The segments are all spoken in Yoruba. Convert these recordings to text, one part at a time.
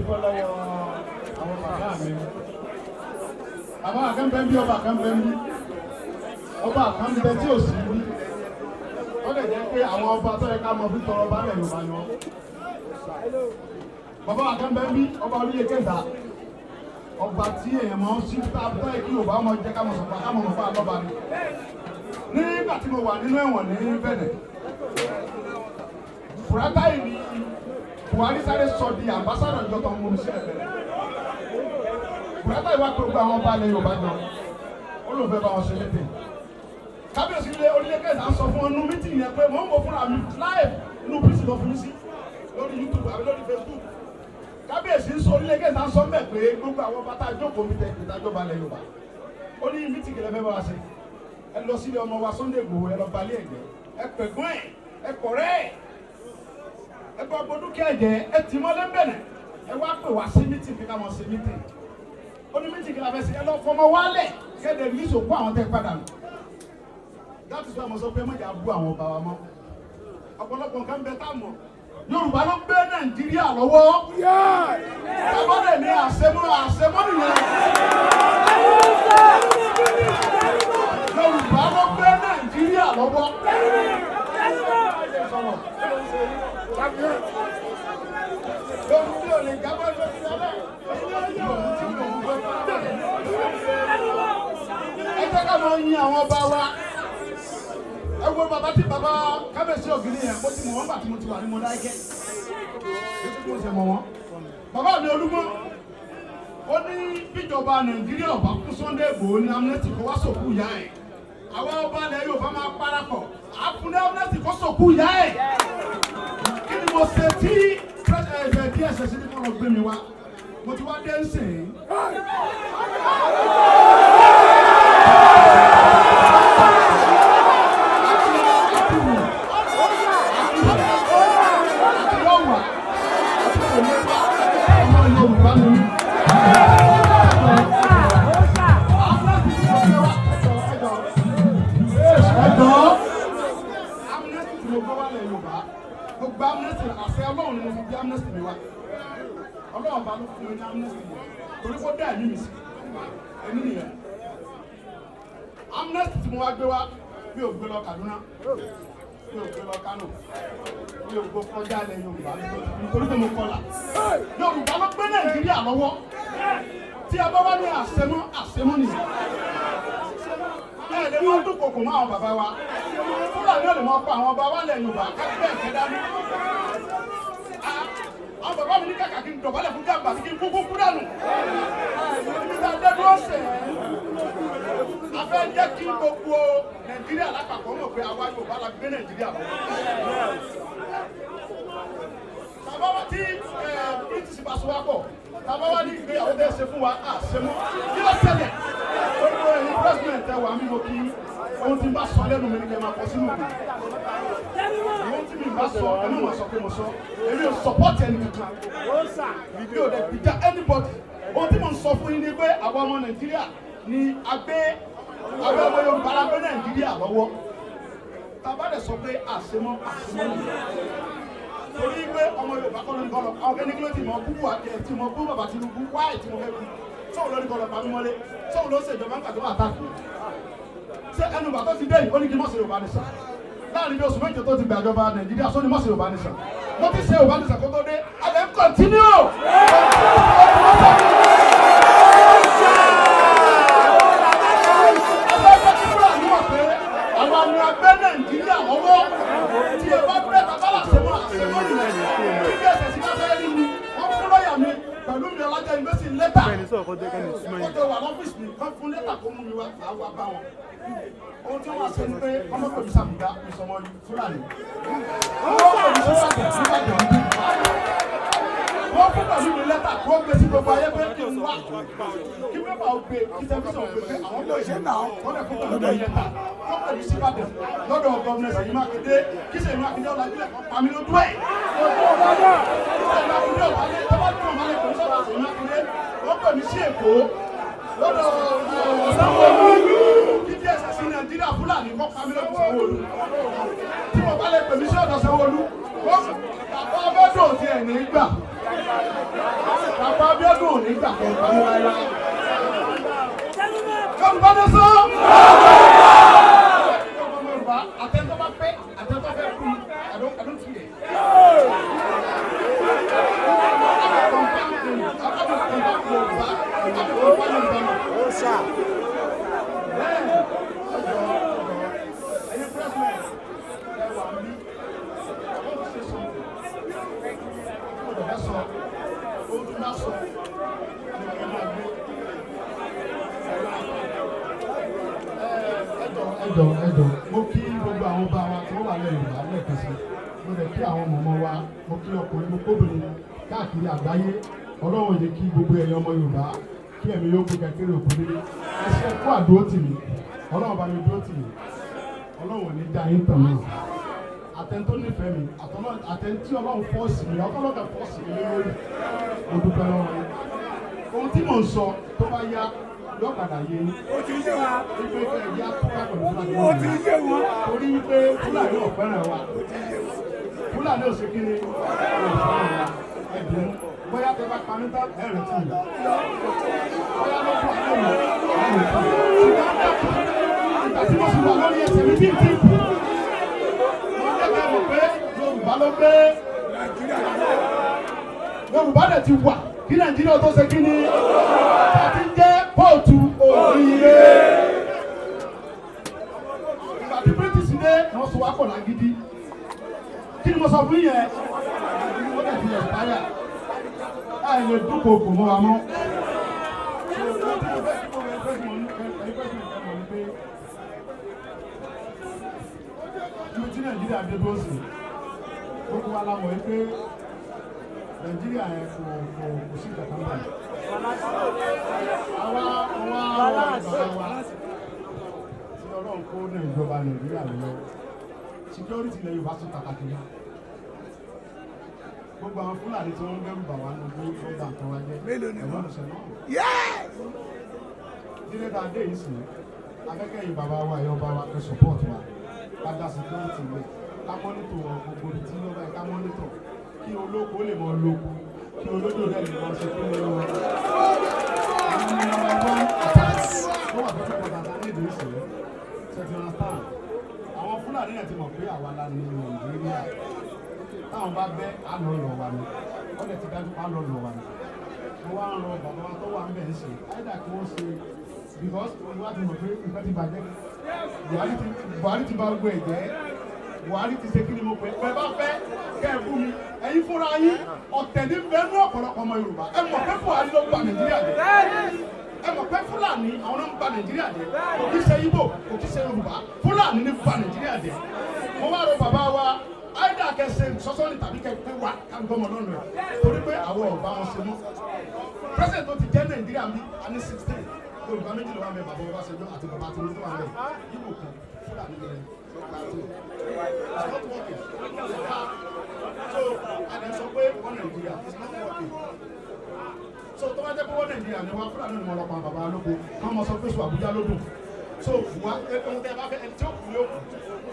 Dúpẹ́ lọ́wọ́ àwọn bàbá mi. Bàbá kan bẹ́ ń bí, ọba kan bẹ́ ń bí, ọba kan bẹ tí ò sí bí. Ó lè jẹ́ pé àwọn ọba tó yẹ ká mọ fún tọrọ bá lẹ̀ Yorùbá ni wọ́n. Bàbá kan bẹ́ ń bí, ọba oríyè kẹta, ọba tí èèyàn máa ń sí tó yẹ kí Yorùbá máa jẹ́ ká mọ̀ sọ̀pá ká mọ̀ mọ̀ fún àlọ́ba ni. Nígbà tí mo wà nínú ẹ̀wọ̀n ní Bẹ̀nẹ̀, Buratai ni Buhari sáré sọ di ambassador ìjọ tó ń mú mi sílẹ̀ bẹ̀rẹ̀. Buratai wá pé gbogbo àwọn ọba ilẹ̀ Yorùbá jọ, ó lóun fẹ́ bá wọn ṣe létè. Kábíyèsí ilé orílẹ̀ kẹsà ń sọ fún ọ nínú meeting yẹn pé mò ń wò fúnra mi live nínú prison lọ fún mi sí lórí YouTube àbí lórí Facebook. Kábíyèsí ń sọ, orílẹ̀ kẹsà ń sọ mbẹ̀ pé gbogbo àwọn ọba tá a jókòó mi tẹ ìdájọba ilẹ̀ Yorùbá, ó ní meeting kẹlẹ́ fẹ́ bá wa ṣe. Ẹ lọ sílé ọmọ wa Sunday Igboho, ẹ lọ balẹ̀ ẹ̀jẹ̀, ẹ pẹ̀gbọ́n ẹ̀, ẹ kọ̀rẹ́ ẹ̀, ẹ bá gbọ́ dúkìá ẹ̀jẹ̀, ẹ tì mọ́lé ń bẹ̀rẹ̀, ẹ wá pè wá sí meeting kí ká mọ̀ sí meeting. Ó ní meeting kí la fẹ́ sí? Ẹ lọ fọmọ wálẹ̀ kẹ́dẹ̀ ní ìsòkú àwọn tẹ́ padà nù. That is why mo sọ pé ẹ má jà bú àwọn ọba wa mọ́. Ọ̀pọ̀lọpọ̀ nǹkan bẹ tá a mọ̀. Yorùbá ló gbé Nàìjíríà lọ́wọ́. Tábọ́dẹ̀ ní àṣemọ́, àṣemọ́ nìyẹn. Yorùbá ló gbé Nàìjíríà lọ́wọ́. Sọ̀rọ̀. Yorùbá ò lè jábọ́ lórí ọlẹ́. Tí mò ń gbé. Ẹ jẹ́ ká máa yin àwọn ọba wa. Ẹ wo bàbá tí bàbá kábíyèsí Ògìní yẹn, mo ti mọ̀ wọ́n gbà tí mo ti wà ní Mọdákẹ́kẹ́. Ètò tí mo ṣe mọ̀ wọ́n. Bàbá mi Olúgbọ́n, ó ní bíjọba Nàìjíríà ọba fún Sunday Igboho ní amnesty kó wá sòkú ìyá ẹ̀. Àwọn ọba ilẹ̀ Yorùbá máa parapọ̀. Àfún ní amnesty kó sòkú ìyá ẹ̀. Kí ni mo ṣe tí DSS ní kọ́ lọ gbé mi wá? Mo ti wá dé ń sìn. Àti lọ́wà, àti kò ní wá, ọmọ Yorùbá ni mí. Amnesty tí mo gbé wá, ẹjọ́, ẹjọ́, amnesty tí mo gbé wá lẹ̀ Yorùbá, mo gba amnesty, àṣẹ Ọlọ́run ni mo fi gbé amnesty mi wá. Ọlọ́run bá ló fún mi ní amnesty mi torí kó dá ẹ̀mí mi sí ẹ̀mí nìyẹn. Amnesty tí mo wá gbé wá, mi ò gbé lọ Kaduna, mi ò gbé lọ Kano, mi ò gbé kọjá ilẹ̀ Yorùbá nítorí pé mo kọlà. Yorùbá ló gbé Nàìjíríà lọ́wọ́. Tí a bá wá ní àṣemọ́, àṣemọ́ nìyẹn. Ẹ lè máa dúnkokò mọ́ àwọn bàbá wa. Fúlàní ò lè máa pa àwọn bàbá lẹ̀ Yorùbá kápẹ́ ẹ̀kẹ́ dání. Àwọn bàbá mi ní kàkà kí n dọ̀bálẹ̀ fún jàmbá kí n kúkú kú dànù. Ibi tá a dé dúró sẹ̀ ẹ́, a fẹ́ jẹ́ kí gbogbo Nàìjíríà lápapọ̀ mọ̀ pé àwa Yorùbá la gbé Nàìjíríà lọ. Tàbá wa tí British bá so wá pọ̀, tàbá wa ní ìgbéyàwó tẹ́ ṣe fún wa, à ṣe mọ́, kí ló ṣẹlẹ̀? Gbogbo ẹ̀yin president ẹ wà mí, mo kí. Ohun tí n bá sọ lẹ́nu mi ni kẹ́ máa kọ sínú mi. Ohun tí mi bá sọ, ẹ má sọ pé mo sọ. Èmi ò support ẹni kankan, mi ò dẹ̀ gbìjà anybody. Ohun tí mo ń sọ fún yín ni pé àwọn ọmọ Nàìjíríà ni a gbé, àwọn ọmọ Yorùbá la gbé Nàìjíríà lọ́wọ́. Tàbá dẹ̀ sọ pé àṣemọ́, àṣemọ́ nìyẹn, torí pé ọmọ Yorùbá kọ́ ló ní kọ́ lọ. Àwọn kẹ́ni kí ló ti mọ bú àti ẹ̀ tí mo bú bàbá Tinubu wáì tí mo fẹ́ bú? Sóun ló ní kọ́ lọ pa mí mọ́lé? Sóun ló ṣèjọba nígbà tó wà táàkì? Ṣé ẹnu bàtọ́ ti dé yìí, ó ní kí n mọ̀ ṣe Yorùbá nation láàrin bí oṣù 7 tó ti gbàjọba Nàìjíríà? Sóní mọ̀ ṣe Yorùbá nation? Mo ti ṣe Yorùbá nation kó tó dé, a lè ń continue. Ẹgbẹ́ tí Fúlàní mọ̀ pé àwọn ọmọ ẹgbẹ́ Nàìjíríà lọ́wọ́, tí ẹ bá bẹ́ẹ̀ tábàlà ṣẹmọ́, àṣemọ́ nìyẹn. Kí bí ẹsẹ̀ sí bá fẹ́ rí mi, wọ́n fún lọ́ọ̀yà mi pẹ̀lú mi ọlájà ìgbésí lẹ́tà. Ó jọ wà lọ́fíìsì mi, kán fún lẹ́tà kó mú mi wá, máa wá bá wọn. Ohun tí wọ́n ṣe ni pé ọmọ pẹ̀lú sàmùdá ìsọmọ Fúlàní, wọ́n pẹ̀lú síbàjẹ́ síbàjẹ́ níbí, wọ́n fún pẹ̀lú mi lẹ́tà kó gbé sí gbogbo ayé pé kí n wá, kí pépà ó gbé, kí tẹlifíṣàn ó gbé pé àwọn pè é. Wọ́n lè fún pẹ̀lú mi lẹ́tà kó pẹ̀lú síbàdàn lọ́dọ̀ gómìnà Ṣèyí Mákindé, kí Ṣèyí Mákindé ọ̀làjúlẹ̀ kan pa mí lójú ẹ̀. Ṣèyí Mákindé ọ̀bálẹ̀ tó bá dùn ọ̀bálẹ̀ pẹ̀lú sọ́dọ̀ Ṣèyí Mákindé. Wọ́n pè mí sí Èkó lọ́dọ̀ Sanwó-Olú, kí DSS Nàìjíríà Fúlàní kọ́ pa mí lójú Sanwó-Olú. Tí mo bá lè pè mí sí ọ̀dọ̀ Sanwó-Olú, bàbá ọbẹ̀dọ̀ ti ẹ̀ ní gbà. Ọlọ́run ní gbà kan pamọ́ láéláé. Yorùbá ní sọ. Yorùbá àtẹnudọ́ bá fẹ́, àtẹnudọ́ fẹ́ kú, I don't care. I'm a confirmed I'm a confirmed Yorùbá. I'm a confirmed Yorùbá man. Bẹ́ẹ̀ ẹjọ́ ẹ̀yin president ẹ wà mí, I want to say something. Mo dẹ̀ fẹ́ sọ, ohun tí bá sọ ní kí ẹ máa gbé. Ẹjọ́, ẹjọ́, ẹjọ́, mo kí gbogbo àwọn ọba wa tí wọ́n wà lẹ́yìn Yorùbá lẹ́ẹ̀kan sí. Mo dẹ̀ kí àwọn mọ̀mọ́ wa, mo kí ọkùnrin, mo kóbìnrin káàkiri àgbáyé. Ọlọ́run yìí kí gbogbo ẹ̀yin ọmọ Yorùbá, kí ẹ̀mí yóò gbé kékeré òkú nílé. Ẹ ṣe kú àdúró tì mí. Ọlọ́run bá mi dúró tì mí. Ọlọ́run ò ní já yín tàn náà. Àtẹni tó nífẹ̀ẹ́ mi, àtẹni tí Ọlọ́run force mi, ọlọ́run force mi lórí. Mo dúpẹ́ lọ́wọ́ yín. Ohun tí mò ń sọ, tó bá yá, yóò padà yé yín. Ó ti yé wa. Wípé kẹ́ ẹ yá túká pẹ̀lú Fúlàní. Ó ti yé wọn. Torí wípé Fúlàní ò fẹ́ràn wa. Fúlàní ò ṣe kíni? Ò fẹ́ràn wa. Ẹ bínú. Bóyá tẹ bá pa mí tán, ẹ rántí mi. Bóyá ló fún àlọ́ mi, ẹ rántí mi. Ṣùgbọ́n dákun, ìgbà tí mo sì wà lórí ẹsẹ̀ mi bí n tí kú, mo jẹ́ kẹ́ mọ̀ pé Yorùbá ló gbé Nàìjíríà. Yorùbá dẹ̀ ti wà kí Nàìjíríà tó ṣe kí ni àti jẹ́ kóòtù òjíire. Ìgbà tí British dé, wọ́n sọ wá pọ̀ lágídí. Kí ni mo sọ fún yẹn? Ó dẹ̀ ti expire. Láì lè dúnkòokò mọ́ wa mọ́. So, ohun tí mo fẹ́ kí gbogbo ẹgbẹ́ mọ̀ ní ẹgbẹ́ mọ̀ ní pé ibi tí Nàìjíríà dé dúró sí, gbogbo wa la mọ̀ wípé Nàìjíríà yẹn kò sí kankan báyìí. Àwa àwa bàbá wa tí Ọlọ́run kó ní ìjọba Nàìjíríà lọ, security ilẹ̀ Yorùbá tún pàtàkì ní. Gbogbo àwọn Fúlàní tí wọ́n ń dẹ́rù bà wá ní ojú tó ń bà nǹkan wa jẹ́. Mélòó ni ẹ̀wọ́n wọ́n? Ṣe náà. Yes. Dídé tá a dé yìí sí, afẹ́kẹ́ yìí bàbá wa, ẹ̀yọ́ bá wa kẹ́ support wa, ká dá security lẹ̀, ká monitor gbogbo ibi tí ó bá yẹ ká monitor, kí olóko lè mọ lóko, kí olódò rẹ̀ lè mọ ṣe kí ló lọ. Àwọn number one attack ó wà fẹ́ pọ̀ tàbí ní ìdí ìsìn ṣe ti understand. Àwọn Fúlàní náà ti mọ̀ pé àwa la ní Nàìjíríà. Táwọn bá bẹ́ àlọ́ lọ wa ni, wọ́n dẹ̀ ti dájú pé àlọ́ lọ wa ni. Mo wá ń rọ bàbá wa tó wà ń bẹ̀ ń ṣe áìdá kí wọ́n ṣe, because wọ́n ti mọ̀ pé nǹkan ti bàjẹ́. Buhari ti bà gbogbo ẹ̀ jẹ́. Buhari ti ṣe kí ni mo pè é, bẹ́ẹ̀ bá fẹ́ kẹ́ ẹ bú mi, ẹ̀yin fúnra yín ọ̀tẹ̀ ní bẹ́ẹ̀ ní ọ̀pọ̀lọpọ̀ ọmọ Yorùbá. Ẹ mọ̀ pé Buhari ló bà Nàìjíríà jẹ́. Ẹ mọ̀ pé Fúlàní àwọn náà ń bà Nàìjíríà jẹ́. Kò kí ṣe Ìgbò, kò kí ṣe Yorùbá, Fúlàní ní bà Nàìjíríà jẹ́. Mo wá rọ bàbá wa, àìdá kẹsẹ̀ sọ́sọ́nì tàbí kẹ pé wà kágbọ́n ọmọ lọ́nà ẹ̀, torí pé àwọn ọ̀bá wọn ṣe mọ́. President tó ti jẹ́ Nàìjíríà bí a ní 16, Yorùbá méjì ló wà mẹ́, bàbá Ọbásanjọ́ àti bàbá Tinubu tó wà mẹ́, Ìgbò kan, Fúlàní yẹn 13. It's not working. So àdé sọ pé wọ́n Nàìjíríà, it's not working. So tó bá jẹ́ pé wọ́n Nàìjíríà ni wọ́n, Fúlàní ni wọ́n lọ pa bàbá lóko, kí wọ́n mọ sọ pé sọ Àbújá ló dùn. So Buhari, ohun tẹ́ ẹ bá fẹ́, ẹni tí ó kù ní ó kù.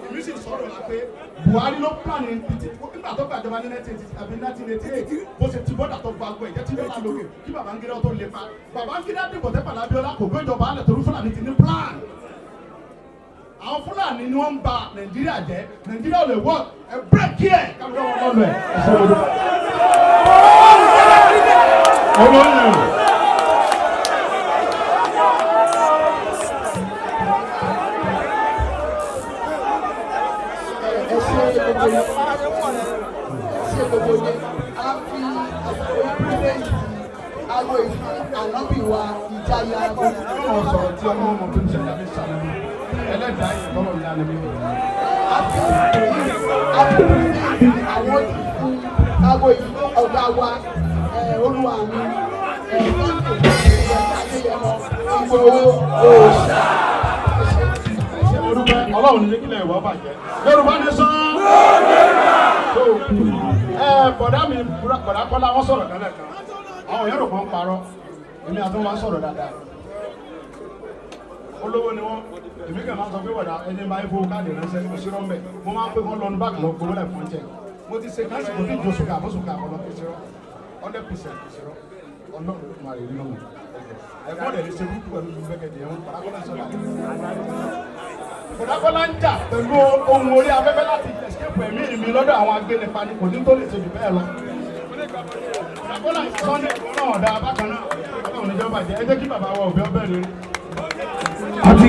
Èmi sì sọ̀rọ̀ la pé Buhari ló plan nígbà tó gbàjọba ní 1980 àbí 1988, bó ṣe ti bọ́dà tó gba gbọ́ ẹ̀jẹ̀ tí dọ́là lókè kí Babangida tó lè pa. Babangida dìbò tẹ́ pàlà Abíọ́lá kò gbéjọba alẹ̀ torí Fúlàní ti ní plan. Àwọn Fúlàní ni wọ́n ń ba Nàìjíríà jẹ́. Nàìjíríà ò lè work. Ẹ break here, kábíyà wọn lọ́nà ẹ̀. Ẹ ṣe wọ́n dúpẹ́. Olóyè. Ẹ ṣe gbogbo yẹn, ẹ ṣe gbogbo yẹn. A fi àsìkò yìí present aago yìí fún ànábì wa ìjáyà. Ọlọ́run sọ̀rọ̀ tí ọmọ ọmọ tó ń ṣẹlẹ̀ àbí ṣàlẹ̀ ẹlẹ́dàá yìí tọ́lọ̀ ní alẹ́ mi. A fi àsìkò yìí, a fi present àwọn yìí fún aago yìí fún ọ̀gá wa, olúwa mi, Sunday Adéyẹmọ Ìgbòho Òòṣà. Ṣé mo dúpẹ́? Ọlọ́run ní kílẹ̀ ìwọ bàjẹ́. Yorùbá ní sán. Ẹ bọ̀dá mi, bọ̀dá Kọ́lá, wọ́n sọ̀rọ̀ kan lẹ́ẹ̀kan. Àwọn èèyàn rò pọ̀ ń parọ́. Èmi àti wọn sọ̀rọ̀ dáadáa. Olówó ni wọ́n. Èmi kàn máa ń sọ pé bọ̀dá ẹni máa ń fowó káàdì ránṣẹ́, kò sí rọ́ńbẹ̀. Mo máa ń pé kán lọ́nu báàgì lọ gbowó lẹ̀ fún jẹ. Mo ti ṣe káàsì kò tí ì josùkà àbọ̀sùkà àbọ̀lọ́ kò sí rọ́. 100% kò sí rọ́. Ọlọ́run ló máa rí lọ́mọ. Ẹ̀gbọ́n rẹ̀ lè ṣe burúkú pẹ̀lú ìlú gbẹ́gẹ́dẹ̀ ẹ̀wọ̀n Bọ̀dákọ́lá ń sọ̀rọ̀. Bọ̀dákọ́lá ń jà pẹ̀lú ohun orí afẹ́fẹ́ láti escape ẹ̀mí mi lọ́dọ̀ àwọn agbénipa ni, kò ní tó lè ṣe jù bẹ́ẹ̀ lọ. Bọ̀dákọ́lá Sunday náà ọ̀dà bákan náà. Ọlọ́run níjọba jẹ́, ẹ jẹ́ kí bàbá wa òbí ọbẹ̀ rere. Àti